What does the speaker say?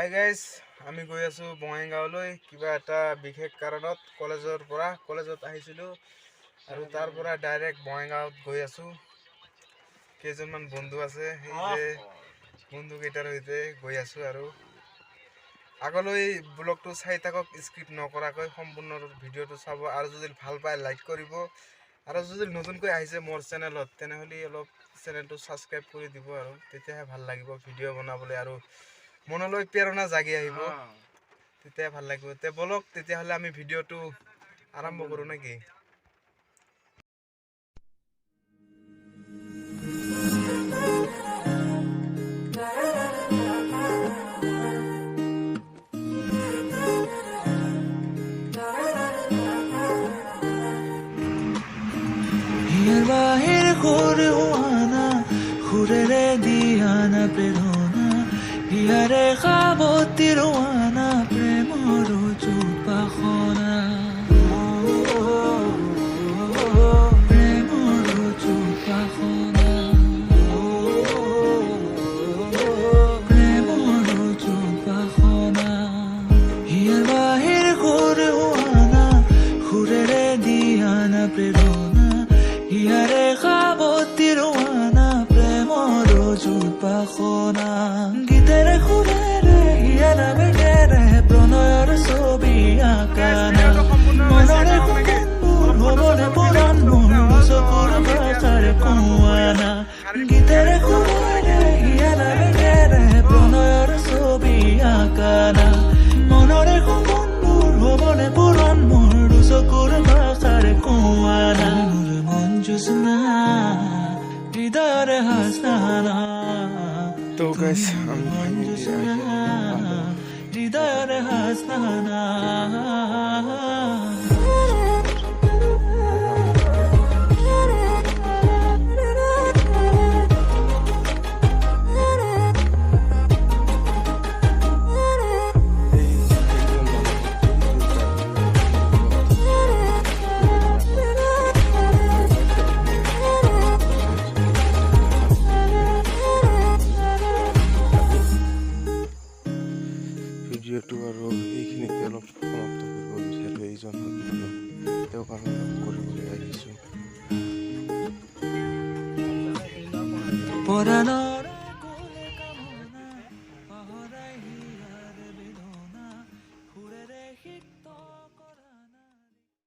Hi guys, আমি গৈ আছোঁ বঙাইগাঁৱলৈ কিবা এটা বিশেষ কাৰণত। কলেজৰ পৰা কলেজত আহিছিলোঁ আৰু তাৰ পৰা ডাইৰেক্ট বঙাইগাঁৱত গৈ আছোঁ। কেইজনমান বন্ধু আছে, সেই যে বন্ধুকেইটাৰ সৈতে গৈ আছোঁ। আৰু আগলৈ ব্লগটো চাই থাকক, স্কিপ নকৰাকৈ সম্পূৰ্ণ ভিডিঅ'টো চাব। আৰু যদি ভাল পায় লাইক কৰিব, আৰু যদি নতুনকৈ আহিছে মোৰ চেনেলত তেনেহ'লে অলপ চেনেলটো ছাবস্ক্ৰাইব কৰি দিব, আৰু তেতিয়াহে ভাল লাগিব ভিডিঅ' বনাবলৈ আৰু মনলৈ প্ৰেৰণা জাগি আহিব, তেতিয়া ভাল লাগিব। তে বলক তেতিয়াহ'লে আমি ভিডিঅ'টো আৰম্ভ কৰোঁ নেকি? হিয়াৰ বাহিৰ সুৰ হোৱানা, সুৰেৰে দিয়ানা প্ৰেৰণা, হিয়াৰে সাৱতি ৰোৱানা প্ৰেমৰ উপাসনা, প্ৰেমৰ উপাসনা, প্ৰেমৰ উপাসনা। হিয়াৰ বাহিৰ সুৰ হোৱানা, সুৰেৰে দিয়ানা প্ৰেৰণা, হিয়াৰে সাৱতি ৰোৱানা প্ৰেমৰ উপাসনা। গীতেৰে সুৰেৰে হিয়াৰ বেগেৰে প্ৰণয়ৰ ছবি আঁকানা, মনৰে সপোনবোৰ হ'বনে পূৰণ মোৰ চকুৰ ভাষাৰে কোৱানা। গীতেৰে সুৰেৰে হিয়াৰ বেগেৰে প্ৰণয়ৰ ছবি আঁকানা, মনৰে সপোনবোৰ হ'বনে পূৰণ মোৰ চকুৰ ভাষাৰে কোৱানা। মোৰ মন জোৎস্না হৃদয়ৰে হাসনা, তো গাইজ, আমি ফাইনেলি আহি পালোঁ। হৃদয়ৰে হাসনা। এই কেইজন মানুহ, এই যে ভিডিঅ'টো আৰু এইখিনিতে অলপ সমাপ্ত কৰিব বিচাৰোঁ। এইজন মানুহ, তেওঁক আমি লগ কৰিবলৈ আহিছোঁ। পৰাণ।